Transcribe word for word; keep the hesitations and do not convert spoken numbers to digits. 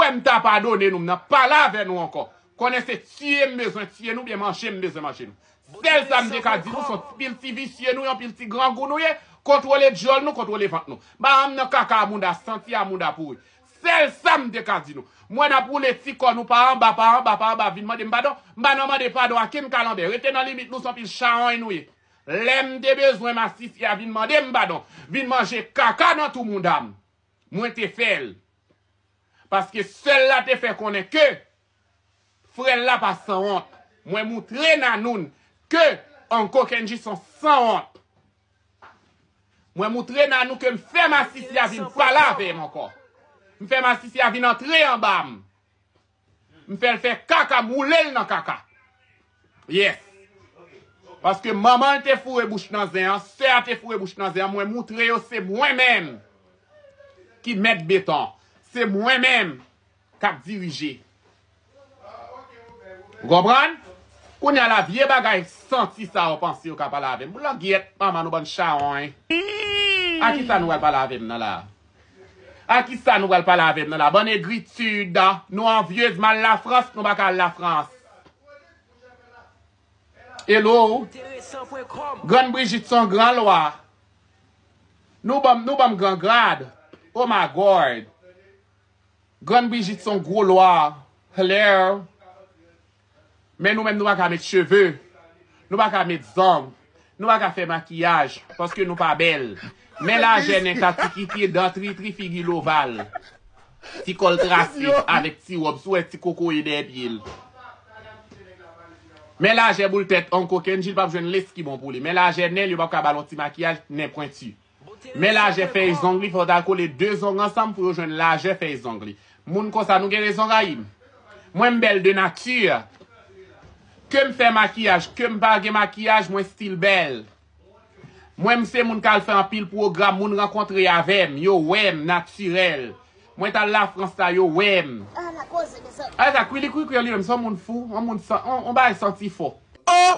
M ta padone nou, m nan pale avè nou ankò. Konnen se tiye m bezwen tiye nou, byen manje m bezwen manje nou. Sèl sa m te ka di nou, se yon pil ti visye nou ye, yon pil ti grangou nou ye. Kontwole dyòl nou, kontwole vant nou. Ba m nan kaka a mouda, santi a mouda pouri. Sèl sa m te ka di nou. Mwen n ap woule ti kò nou pa anba, pa anba, pa anba, vin mande m padon. M pa nan mande padon a kenn kalanbè. Rete nan limit nou, se yon pil chawony nou ye. Lè m te bezwen masisi a vin mande m padon, vin manje kaka nan tou mouda m. Mwen te fè l. Paske sè l la te fè konnen ke frè l la pa sanwont. Mwen moutre Nanoun ke Uncle Kendji se yon sanwont. Mwen moutre Nanoun ke m fè masisi a vin pale avè m ankò. M fè masisi a vin antre anba m. M fè l fè kaka, m woule l nan kaka. Yes. Paske manman l te foure bouch nan zen an, sè a te foure bouch nan zen an, mwen moutre yo se mwen menm ki mèt beton. Se mwen menm k ap dirije. Ou konprann? Kounye a la, vye bagay santi sa yo panse yo ka pale avè m. Langyèt, manman nou bann chawony. A ki sa nou pral pale avè m nan la? A ki sa nou pral pale avè m nan la? Bann egritid, nou anvyez, m al Lafrans, nou pa ka al Lafrans. Hello? Grann Brijit se yon gran lwa. Nou ban m, nou ban m gran grad. Oh my God. Grann Brijit se yon gwo lwa. Hello. Men nou menm nou pa ka met cheve. Nou pa ka met zong. Nou pa ka fè makiyaj. Paske nou pa bèl. Men lajè nen Katikiti, dan tritri, figi loval. Ti kò l trase avèk ti wòb, si w wè ti kokoye dèyè pye l. Men lajè boul tèt Uncle Kendji, l p ap jwenn lès ki bon pou li. Men lajè nen l, yo p ap ka ba l yon ti makiyaj nen pwenti. Men lajè fèy zong li, fò w ta kole de zong ansanm pou yo jwenn lajè fèy zong li. Moun konsa, nou gen rezon rayi m. Mwen, m bèl de nati. Ke m fè makiyaj, ke m pa gen makiyaj, mwen still bèl. Mwen, m se moun k al fè anpil pwogram, moun rankontre avè m, yo wè m natirèl. Mwen t al Lafrans la, yo wè m. Ay, sa kwilikwikwi an li menm, se yon moun fou, yon moun san, yon, yon bagay santi fò. Oh!